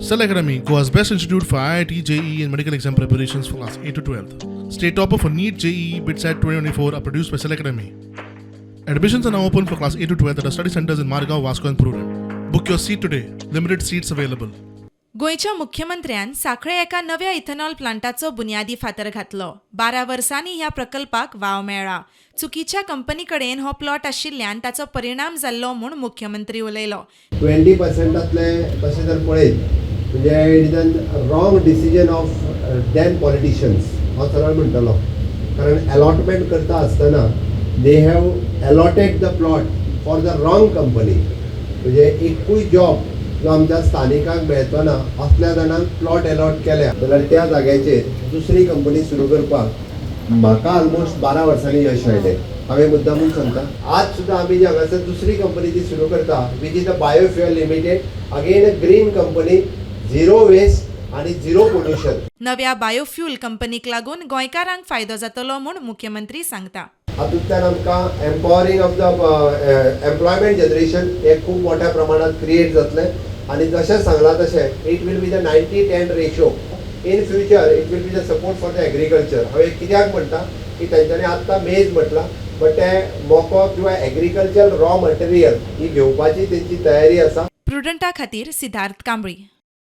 Cell Academy, Goa's best institute for IIT, JEE, and medical exam preparations for class 8 to 12. State topper for NEET, JEE, BITSAT 2024 are produced by Cell Academy. Admissions are now open for class 8 to 12 at our study centers in Margao, Vasco, and Prudent. Book your seat today. Limited seats available. गोंयच्या मुख्यमंत्र्यान सांखळे एका नव्या ethanol प्लांटाचो बुन्यादी फातर घातलो. 12 वर्सांनी ह्या प्रकल्पाक वाव मेळ्ळा. चुकीच्या कंपनी कडेन हो प्लॉट आशिल्ल्यान ताचो परिणाम जाल्लो म्हूण मुख्यमंत्री उलयलो. 20 पर्संटातले तशें जर पळयत म्हणजे it is an wrong decision of then politicians, हांव सरळ म्हणटलो, कारण अलॉटमेंट करता आसतना they have allotted the plot for the wrong company. म्हणजे एकूय जॉब जो आमच्या स्थानिकांक मेळचो ना असल्या जाणांक प्लॉट अलॉट केल्या जाल्यार त्या जाग्याचेर दुसरी कंपनी सुरू करपाक म्हाका ऑलमोस्ट 12 वर्सांनी यश आयलें. हांवें मुद्दामून सांगता, आज सुद्दां आमी जी हांगासर दुसरी कंपनी जी सुरू करता, which is the Biofuel Limited, again a green company, zero waste आनी झिरो पोल्युशन. नव्या बायोफ्युल कंपनीक लागून गोंयकारांक फायदो जातलो म्हूण मुख्यमंत्री सांगता. हातूंतल्यान आमकां empowering of the employment generation हें खूब मोठ्या प्रमाणात क्रिएट जातलें आनी जशें सांगलां तशें it will be the 90-10 ratio. In future it will be the support for the agriculture. हांवें कित्याक म्हणटा की तेंच्यांनी आत्तां मेज म्हटलां, बट ते मको किंवा एग्रीकल्चर रॉ मटेरियल ही घेवपाची तेंची तयारी आसा. प्रुडंटा खातीर सिद्धार्थ कांबळी.